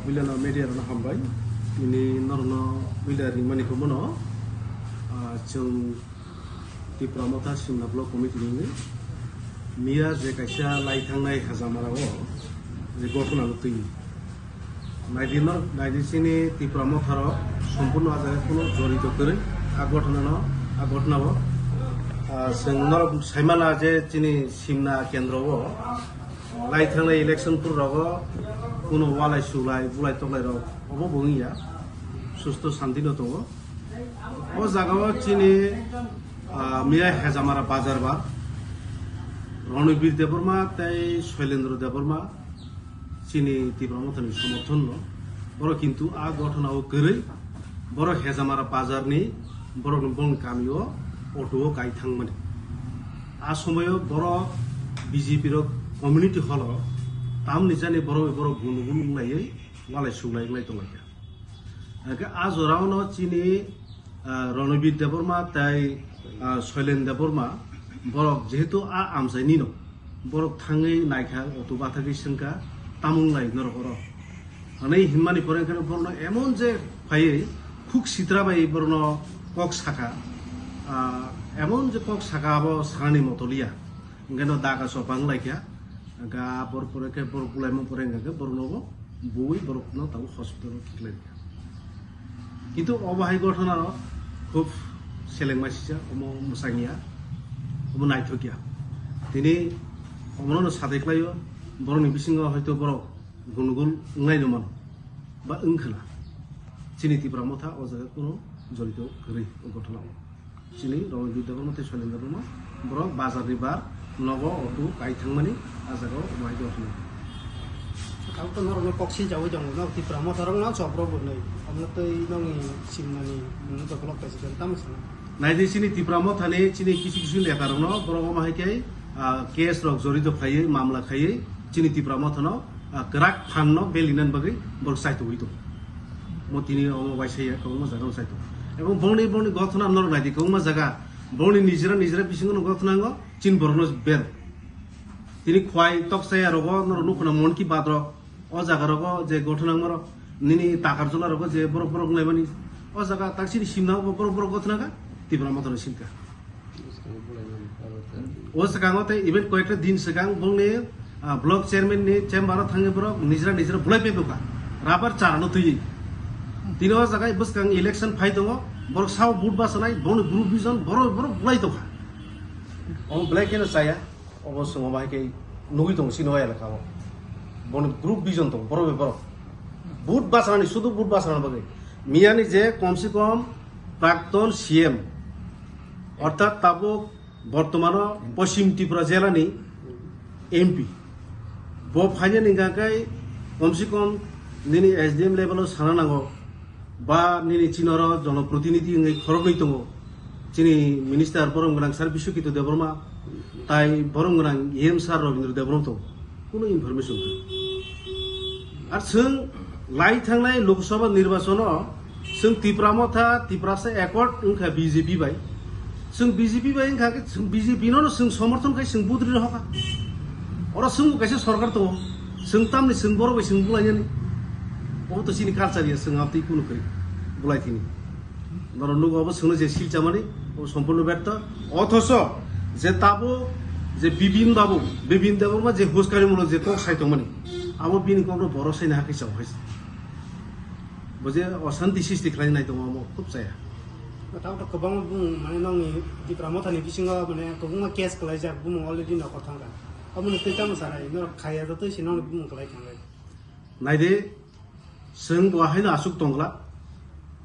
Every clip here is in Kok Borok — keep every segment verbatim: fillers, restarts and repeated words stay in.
Puilano media rokno hambai. Nini norokno puila ringmani khe bono, ah, chwng Tipra Motha Simna Block Committee ni miya je kaisa lai thangnai Hajamara o je gothona no twi. Naidi no, naidi chini Tipra Motha rok sompurno a jaga kuno jorito kwrwi a gothona no, a gothona o. Ah, chwng norok saimana je chini Simna kendro o lai thangnai election pur rogo kuno walai sulai bulai toklai rok obo bo wngya, susto santi no tongo. O jaga o chini, ah, miya Hejamara bazar ba Ronibir Debbarma tei Soilendra Debbarma chini Tipra Mothani somorthon no. Borok kintu a gothona o kwrwi borok Hejamara bazar ni borok ni bong kami o auto o kai thangmani. A somoyo borok B J P rok community hall o tamni jani borok bai borok gunu gunu wnglaui walai suklai wnglaui tonglaikha. Hingke a jorao no chini, ah, Ronobir Debbarma tei, ah, Soilen Debbarma borok jehetu a amchai ni no borok thangwi naikha auto bathagwi swngkha tamung lai norok oro. Hwnwi hinmani pore hwnkhe borokno emon je phaiwi khuk sitra bai borokno kok sakha, ah, emon je kok sakha abo sanani motoliya, hwnkhe no daga chopa wnglaikha, hwnkhe a bor pore khe borok bulaima pore hwnkhe borokno bo bui borokno tabuk hospital o khiklaikha. Kintu obo hai gothona rok khub selengma sisa, omo mwsangya, omo naithokya. Tini omono no sadai khlaio, borokni bisingo hoito borok gunugul wngnai no mano ba wngkhwna. Chini Tipra Motha o jaga kuno jorito kwrwi o gothona o. Chini Ronojit Debbarma tei Soilendra Debbarma borok bazar ni bar nogo auto kai thangmani a jaga o wahai gothona. Tabuk to norokno kok sinjaui tongo, nok Tipra Motha rok no chobro bwnwi. Omo tei nokni simnani nwng jokolok kaisa tamo sana. Naidi chini Tipra Mothani chini kisu kisu neta rokno borok omo hai khe, ah, case rok jorito khaiwi, mamla khaiwi chini Tipra Mothano, ah, kwrak phan no belinani bagwi borok chaitugwi tongo. Mo tini omo waisa ya kwbangma jaga no chaitongo. Ebong bongni, bongni gothona norok naidi kwbangma jaga, bongni nijera, nijera bisingo no gothona ango, chini borok no ber. Tini khwai tok chaya rogo norok nukhuna Mon Ki Baat rok, o jaga rogo je gothona angma rok, nini takar jola rogo je borok borok wnglaimani, o jaga taksini simna bo borok borok gothona kha, Tipra Mothano simkha. O swkango tei even koyekta din swkang bongni, ah, block chairman ni chamber o thangwi borok nijra nijra bulai pebokha, rabar chara no twiwi. Tini o jaga bwskang election phai tongo, borok sao vote bachanai, bongni group vision borok borok bulai tongkha. Omo belai kheno chaya, obo chwng omo hai khe nugwi tongo chini o elaka o. Boni group vision tongo, borok bai borok. Vote bachanani, sudu vote bachanani bagwi. Miyani je komse kom prakton C M, orthat tabuk bortomano Poschim Tripura jela ni M P. Bo phainani hingka khe komse kom nini S D M level o sana nango, ba nini chini oro jonoprotinidhi wngwi khoroknwi tongo. Chini minister borom gwnang sir Biswakito Debbarma, tai borom gwnang E M sir Rabindra Debbarma tongo. Kuno information kwrwi. Ar chwng lai thangnai Lok Sabha nirbachon o chwng Tipra Motha, Tiprasa Accord wngkha B J P bai. Chwng B J P bai wngkha khe chwng B J P no no chwng somorthon khai chwng budri rohokha. Oro chwng bo kaisa sorkar tongo. Chwng tamni chwng borok bai chwng bulainani. Obo to chini culture ya, chwng abtwi kunu kwrwi bulai thini. Norok nugo obo chwngno je silchamani, obo sompurno bertho. Othocho je tabuk je Bipin babu, Bipin Debbarma je huskarimulok je kok sai tongmani, abo bini kokno borok saina hakhe chao hai. Bo je oshanti sristi khlaina nai tongo, omo khub chaya. Tamo to kwbangma bumung, mane, nokni Tipra Mothani bisingo, mane, kwbangma case kwlaijak, bumung already nokol thangkha. Aboni twi tamo sanai, norok khaiya jotoi se nokni bumung kwlai thanglai. Naidi, chwng bo haino aswk tongla.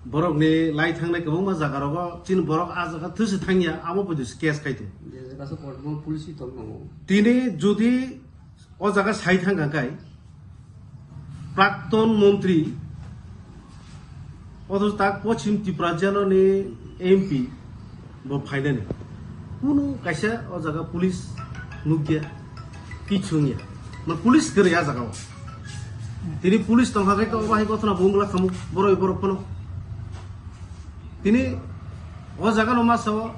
Borokni lai thangnai kwbangma jagarogo chini borok a jaga thwse thangya, abo poito se case khai tongo. Je jaga se court o police tong tongo. Tini jodi o jaga sai thangkha khai, prakton montri, othocho tak Poschim Tripura jela ni M P, bo phainani. Kunu kaisa o jaga police nukya, kichungya. Ma police kwrwi a jaga o. Tini police tongkha khe obo hai gothona bo wngla khamu, borok borok phano. Tini o jaga no ma sao,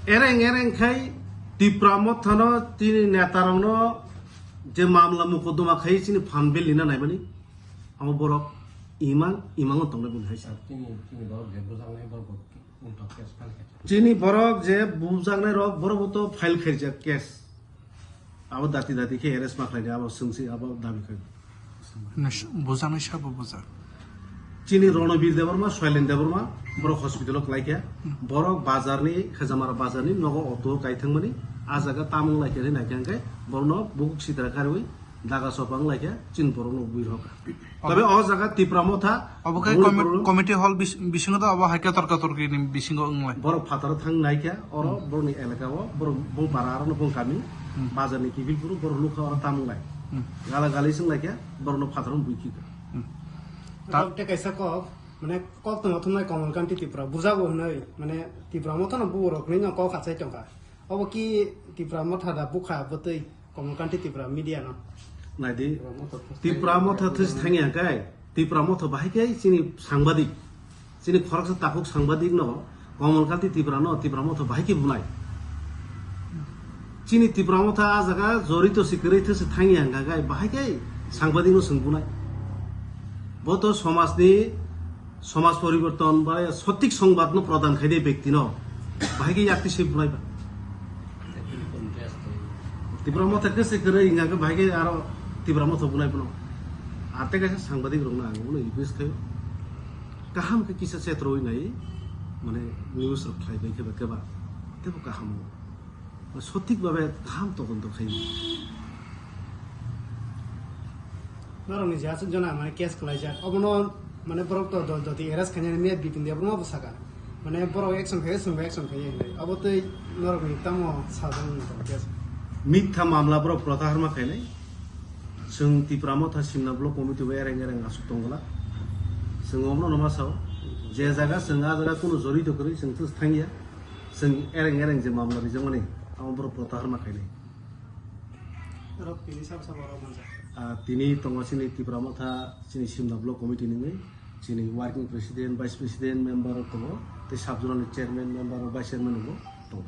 ereng ereng khai Tipra Mothano tini neta rokno je mamla mokoddoma khai chini phan bel lina naimani. Amo borok imang, imango tongnai bini hai se. Chini, chini borok je bujaknai borok bo wngtong case file khaijak. Chini borok je bujaknai rok, borok bo to file khaijak case. Abo dati dati khe arrest ma khlaidi, abo swngsi abo dabi khai. Nus-, bujaknai sabo bujak. Chini Ronobir Debbarma, Soilen Debbarma, borok hospital o klaikha. Hmm. Borok bazarni, Khajamara bazarni nogo auto o kaithangmani, a jaga tamung laikha hinwi naikha hwnkhe, borokno bukuk sitra karwi, daga sopa wng laikha, chini borokno bui rokha. Obo Tobe o jaga Tipra Motha, obo khe bui komi-, borok committee hall bis-, bisingo do obo hai khe torka torki ni bisingo wng lai. Borok phataro thang naikha, oro Hmm. borokni elaka o, borok bung para aro no bung kami, Hmm. bazar ni kiphil phuru borok nukha oro tamung lai. Hmm. Gala gali swng laikha, borokno phataro bui khikha. Hmm. Ta- Kok tei kaisa kok, mane kok tongma thumnai Komal Kanti Tripura, bujago hwnwi, mane Tipra Motha no buborok hwnwi no kok achai tongkha. Obo ki Tipra Motha da bukha bwtwi Komal Kanti Tripura media no? Naidi, Tipra Motha thwsi thangya kai, Tipra Motha bahai kai chini sangbadik, chini khoroksa takhuk sangbadik no, Komal Kanti Tripura no, Tipra Motha bahai kai bunai. Chini Tipra Motha a jaga jorito si kwrwi thwsi thangya hwnkha kai, bahai kai sangbadik no swng bunai. Bo to somajni Somaj poriborton ba sothik songbat no prodan khai de bekti no bahai khe yakti se bunai ba. Tipra Motha khe se kwrwi hingkha khe bahai khe aro Tipra Motha bunai bono. Ate kaisa sangbadik rok no ang bono request khayo. Kaham khe kisa chetroi nai mane news rok khlai bai khe ba khe ba. Tebo kaham no. Sothik babe kaham todonto khai. Norokni je aswk jona mane case kwlaijak, obono mane borok to do-, doti arrest khainani me Bipin Debbarma bo saka. Mane borok action khai, chwngbo action khai hinwi. Obo tei norokni tamo sajak nang tong case. Mitha mamla borok protahar ma khainai. Chwng Tipra Motha Simna Block Committee bo ereng ereng aswk tongwla. Chwng obono no ma sao. Je jaga chwng a jaga kunu jorito kwrwi chwng thus thangya. Chwng ereng ereng je mamla rijakmani, amo borok protahar ma khainai. Norok tini sabo sabo rok manjak. Ah, tini tongo chini Tipra Motha, chini Simna Block Committee nungwi, chini working president, vice president, member rok tongo, tei sub zonal ni chairman, member rok, vice chairman rok bo tongo.